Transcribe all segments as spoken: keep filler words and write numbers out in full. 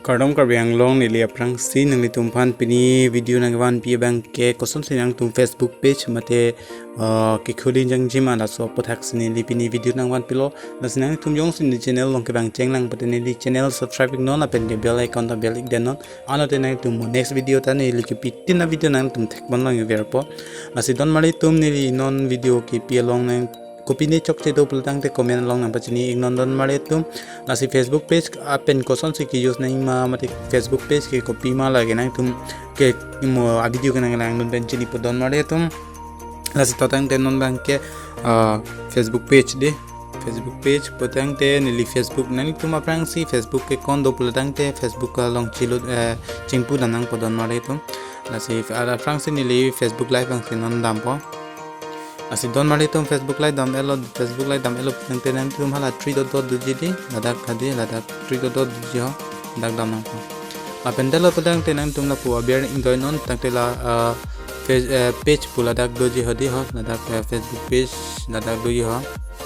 Kardom Karbi Anglong, neli aphrangsi nanglitum aphan pini video nangvanpi abang ke kosonsi nangtum Facebook page mate, ah, kekhuli jangjima laso aputhaksi neli pini video nangvanpilo. Lasi nangtum jongsi neli channel along kevang chenglang pute neli channel subscribe iknon lapen ke bell icon ta bell ik denon. Anke nangtum mo next video ta neli kepi tin a video nangtum thekponlong verpo. Lasi don marli atum, neli non video kepi along nang kopine chokche do pulotangte comment along nangpachini iknon don marli atum. Lasi Facebook page apen kosonsi ke-use nangma mate Facebook page ke kopima lake nangtum ke mo a video ke nanglangdun pen chinipo don marli atum. Lasi to tangte non abang ke, ah, Facebook page dei. Facebook page pulotangte neli Facebook, nangtum aphrangsi Facebook ke kon do pulotangte Facebook along chilut, eh, chingpu dam nangpo don marli atum. Lasi aphrangsi neli Facebook Live abangsi non dampo. Lasi don marli atum, Facebook Live dam-etlo, Facebook Live dam-etlo pulotangte nangtum hala three dot dot doji dei, ladak hadi, ladak three dot dot doji ho, dak dam nangpo. Lapen detlo pulotangte nangtum lapu aber ingdoinon tangte la, ah, face, eh, page pu ladak doji ho dei ho, ladak, eh, Facebook page ladak doji ho.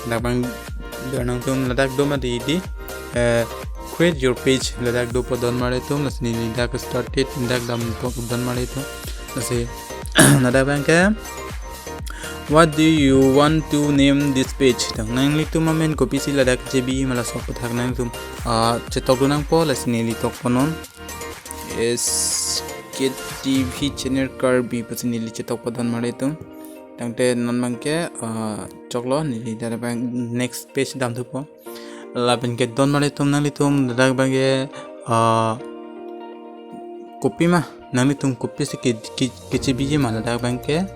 Ladak abang do nangtum ladak do mati dei, eh, create your page ladak dopo don marli atum. Lasi neli dak started, dak dampo don marli atum. Lasi ladak abang ke, "What do you want to name this page?" Tang nanglitum amen kopisi ladak chebima laso aputhak nangtum, ah, chetokdun nangpo. Lasi neli tokpo non. S K T V channel Karbi pusi neli chetokpo don marli atum. Tangte non abang ke, ah, choklo, neli dak abang next page damthupo. Lapen ke don marli atum, nanglitum ladak abang ke, ah, kopima, nanglitum kopisi ke, ke, kechebijima ladak abang ke.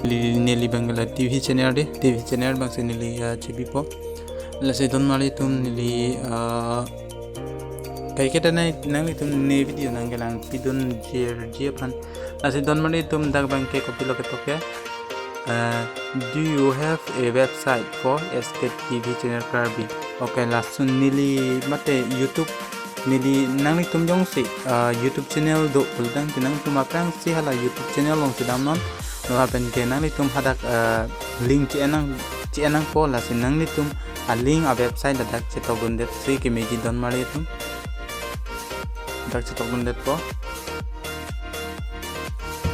Neli, neli abang ke la T V channel dei, T V channel abangsi neli, ah, chebipo. Lasi don marli atum neli, ah, kaiketa nang, nanglitum ne video nangkelangpidun jirji aphan. Lasi don marli atum dak abang ke kopilo ketok ke, eh, "Do you have a website for S K T V channel Karbi?" Okay, lason neli mate YouTube, neli nanglitum jongsi, ah, YouTube channel do pulotangte nangtum aphrangsi hala YouTube channel alongsi damnon. Lapen ke nanglitum hadak, ah, link che-en nang, che-en nangpo, lasi nanglitum a link a website ladak chetokdundetsi kemeji don marli atum. Dak chetokdundetpo.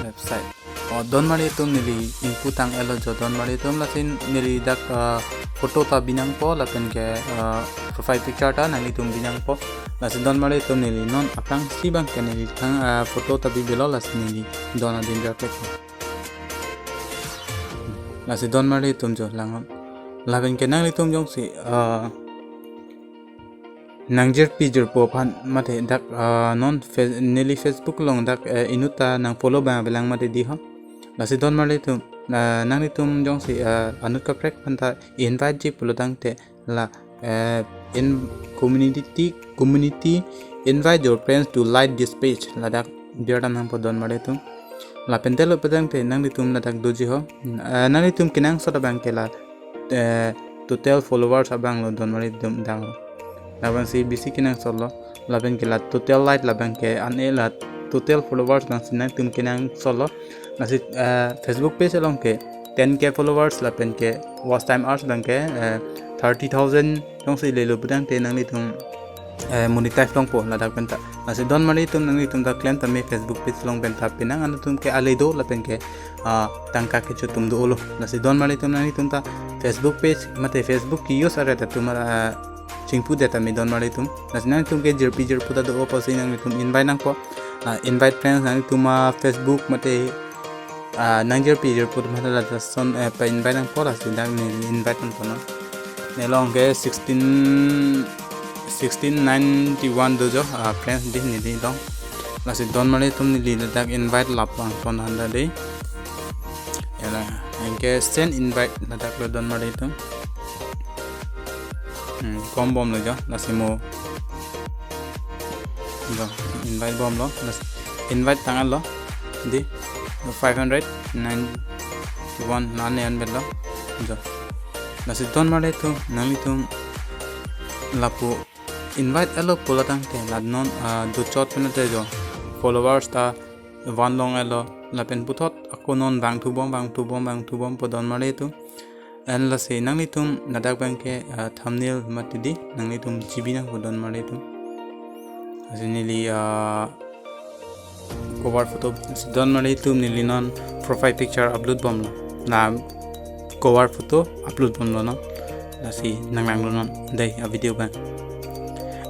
Website. O, don marli atum neli ingpu tang-etlo jo don marli atum, lasi neli dak, ah, photo ta binangpo lapen ke, ah, profile picture ta nanglitum binangpo. Lasi don marli atum neli non aphrangsi abang ke neli thang, ah, photo ta bibilo lasi neli don adin berkek. Lasi don marli atum jo langnon. Lapen ke nanglitum jongsi, ah, nangjirpi jirpo aphan mate dak, ah, non Fe-, neli Facebook along dak, eh, inut ta nangfollow abang avelang mati dei ho. Lasi don marli atum, ah, nanglitum jongsi, ah, anut kaprek aphan ta invite ji pulotangte la, eh, in community, community, "Invite your friends to like this page," ladak bir dam nangpo don marli atum. Lapen detlo pulotangte nanglitum ladak doji ho. Ah, nanglitum kenangsot abang ke la, eh, total followers abanglo don marli atum dang. Labangsi bisi kenangsotlo. Lapen ke la total like labang ke an-e la total followers abangsi nangtum kenangsotlo. Lasi, eh, Facebook page along ke ten K followers lapen ke watch time hours abang ke, eh, thirty thousand jongsi lelo pulotangte nanglitum, eh, monetize longpo ladak penta. Lasi don marli atum nanglitum ta klem tame Facebook page along penta penang an atum ke ale do lapen ke, ah, tangka kecho atum dolo. Lasi don marli atum nanglitum ta Facebook page mate Facebook ke-use aret atum, ah, chingpudet tame don marli atum. Lasi nangtum ke jirpi jirpo ta do apotsi nangtum invite nangpo. Ah, invite friends nangtum, ah, Facebook mate, ah, nangjirpi jirpo atum hala lason, eh, pa-invite nangpo, lasi dak neli invite nangpo non. Nelong ke sixteen, sixteen ninety-one do jo, ah, friends dei neli along. Lasi don marli atum neli ladak invite lap nangpo non dei. Ya la, anke send invite ladak lo don marli atum. Hmm, kombomlo jo, lasi mo. Jo, invite bomlo, las-, invite tang-etlo. Dei, five hundred ninety-one nane an betlo. Jo. Lasi don marli atum, nanglitum lapu invite-etlo pulotangte la non, ah, dochot penote jo. Followers ta van long-etlo, lapen puthot ako non vangthubom, vangthubom, vangthubompo don marli atum. An lasi nanglitum ladak abang ke, ah, thumbnail mati dei, nanglitum chebi nangpo don marli atum. Lasi neli, ah, cover photo, lasi donmari atum, neli non profile picture upload bomlo. La cover photo upload bomlo non. Lasi nanglangdun non dei a video abang.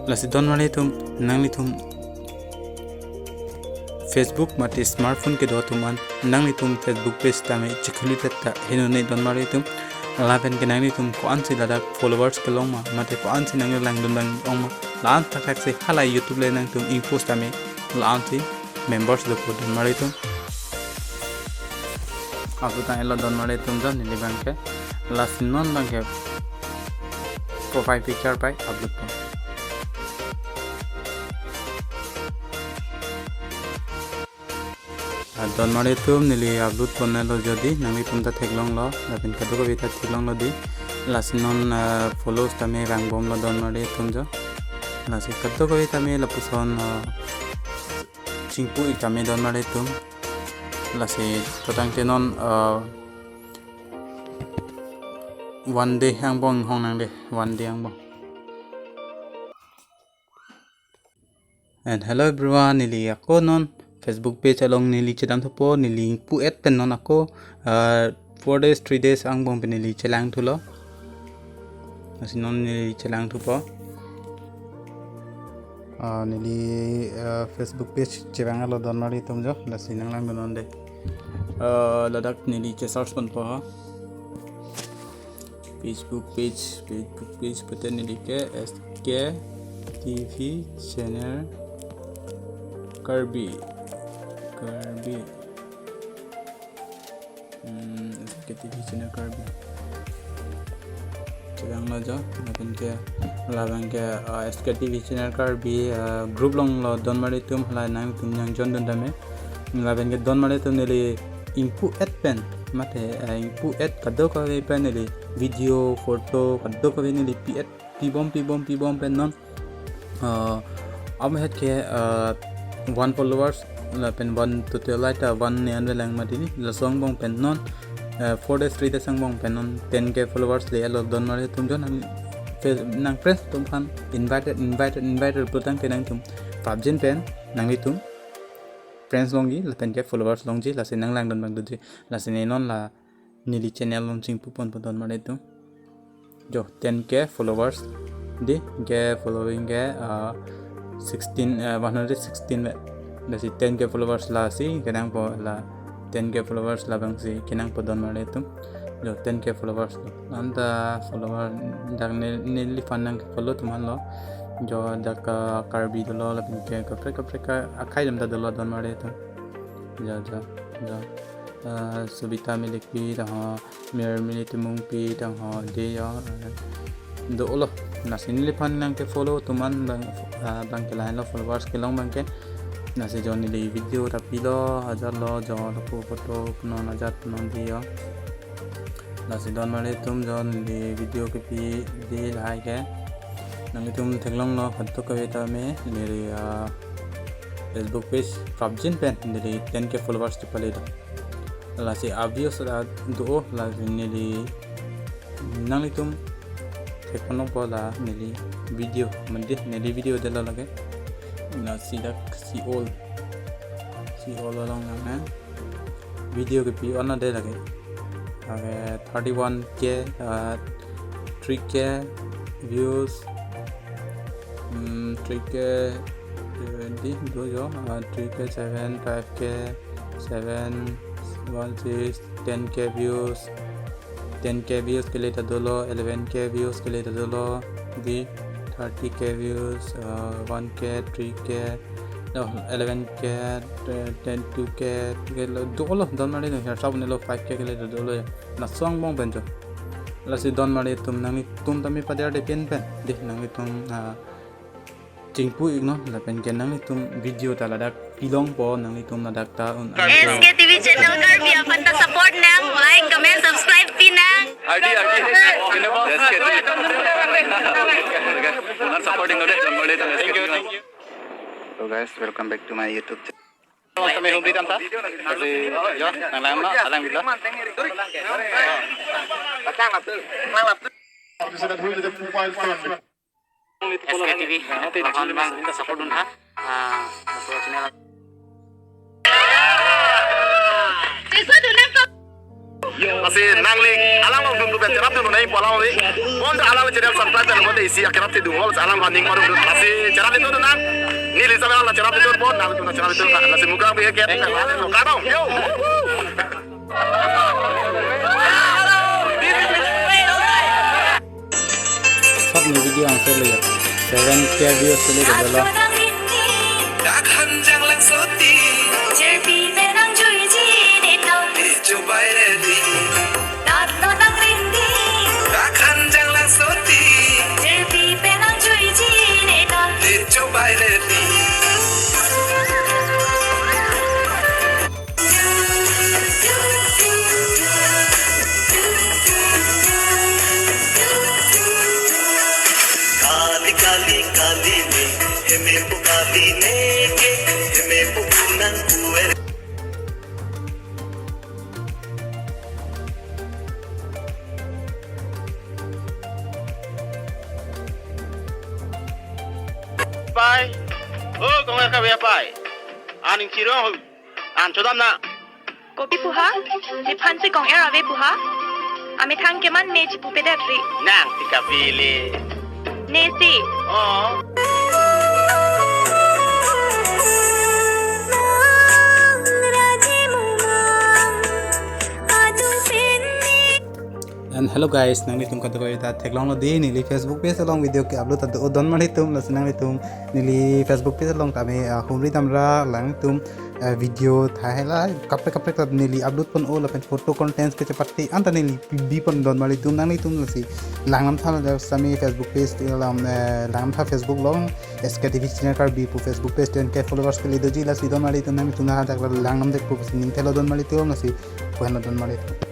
Lasi donmari atum, nanglitum Facebook mate smartphone kedo atum an nanglitum Facebook page tame chikhuli tetta henone donmari atum. Lapen ke nanglitum ko-ansi ladak followers kelong ma, mate ko-ansi nangli langdun abang ong ma, la-an thakthak si halai YouTube le nangtum ingpos tame la-ansi members dopo donmari atum. Aputang elo donmari atum, jo neli abangke lasi non abangke profile picture pai upload po. Ah, donmari atum, neli upload ponnelo jo dei, nanglitum ta theklonglo, lapen kadokave ta theklonglo dei. Lasi non, ah, follows tame vangbomlo donmari atum jo. Lasi kadokave tame lapuson, ah, chingpu-ik tame donmari atum. Lasi totang te non, ah, one day angbong hong nang dei, one day angbong. And hello everyone, neli ako non Facebook page along neli chedam thupo, neli ingpu-et pen non ako, ah, four days, three days angbong pen neli chelang thulo. Lasi non neli chelang thupo. Ah, neli, ah, Facebook page chevanglo donmari atum jo, lasi nanglangdun non dei. Ah, ladak neli che search ponpo ha. Facebook page, Facebook page pute neli ke S K T V channel Karbi, Karbi. Hmm, S K T V channel Karbi. Chevanglo jo, lapen ke, labang ke, ah, S K T V channel Karbi, ah, group along lo donmari atum, halai nangtum nang join dun tame. Lapen ke donmari atum neli ingpu-et pen, mate, eh, ingpu-et kadokave pen neli video, photo, kadokave neli pi-et, pibom, pibom, pibom pen non. Ah, amat ke, ah, one followers, lapen one total light, ah, one ne anvelang mati ni, laso angbong pen non, ah, four days, three days angbong pen non ten K followers le elo donmari atum jo nang, fe-, nang friends atum aphan invited, invited, invited putang ke nangtum prapjin pen nanglitum friends longji, lapen ke followers longji, lasi nanglangdun abang doji. Lasi ne non la neli channel along chingpu ponpo donmari atum. Jo, ten K followers. Dei, ke following ke, ah, sixteen, ah, one hundred sixteen ve. Lasi ten K followers lasi kenangpo, la ten K followers labangsi kenangpo donmari atum. Jo, ten K followers lo. Anta follower dak ne, neliphan nang follow atum aphan lo. Jo, dak, ah, Karbi dolo, lapen ke kaprek kaprek akhei alam ta dolo donmari atum. Jo, jo, jo. Ah, Subita Millikpi tang ho, Mirmili Timungpi tang ho, dei jo. Dolo, lasi neliphan nang ke follow atum an abang, ah, abang ke lahenlo followers kelong abang ke. Lasi jo neli video ta pilo, hajar lo, jo lapu photo punon hajar punon dei jo. Lasi donmari atum jo neli video kepi dei lahai ke. Nanglitum theklonglo, kadokave tame neli, ah, Facebook page prapjin pen neli ten K followers chepale do. Lasi a views ra do, lasi neli nanglitum thekponpo la neli video, mandi neli video delo lake. Lasi dak si all. Si all along nang na. Video kepi on dei lake. Lake thirty-one K, ah, three K views, hmm, three K, eh, dei do jo, ah, three K seven, five K seven, one six, ten K views, ten K views kele ta dolo, eleven K views kele ta dolo, dei thirty K views, ah, one K, three K, no, eleven K, eh, ten, two K, kele dolo, donmari no, her sab ne lo five K kele ta dolo ya. Laso angbong pen jo. Lasi donmari atum nanglitum tame pader de pen pen. Dei nanglitum, ah, chingpu-ik non, lapen ke nanglitum video ta ladak pilongpo, nanglitum ladak ta un- S K T V channel Karbi aphan ta support nang, like, comment, subscribe pi nang. R D, R D. S K T V. Nang supporting udah, nang boleh tuh S K T V. Thank you, thank you. Hello guys, welcome back to my YouTube channel. Kami Humri Tamta. Kasi, yo, nang lang no, alang gitu. Kacang lah tuh, nang lang tuh. S K T V, lapuson abang support dun tha. Ah, laso channel. Lasi nangli alang along dun pen cherap dun nai pu alang li. Bon alang channel subscribe pen bon isi akerap te dun lo alang aning maru dun. Lasi cherap itu dun nang. Neli sama alang cherap itu bon nang tu cherap itu lasi mukang bi ke. Kardom yo. Sab ni video ang selo ya. Seven K views selo ya belo. Dak hanjang lang soti. Jirpi penang juiji neton. Chobai redi. Dak no nang rindi. Dak hanjang lang soti. Jirpi penang juiji neton. Chobai redi. Kali kali kali ne, heme pu kali ne ke, heme pu kunang kuer. Pai. Oh, kong er ka bia pai. Aning chirong hu. An chodam na. Kopi pu ha? Nephan si kong er ave pu ha? Amethang keman me chipupedet ri. Nang si kavili. Ne si. Oh. And hello guys, nanglitum kadokave ta theklonglo dei, neli Facebook page along video ke-upload ta do don malitum, lasi nanglitum neli Facebook page along tame, ah, humri damra langtum, ah, video tha hela kaprek kaprek ta neli upload pon o lapen photo contents kechepate anta neli bi pon don malitum, nanglitum lasi langdam tha la sami Facebook page alam, eh, langdam tha Facebook along S K T V channel Karbi pu Facebook page ten K followers kali doji, lasi don malitum, nanglitum na ajak langdam det pu si ning thelo don malitum, lasi pu henlo don malitum.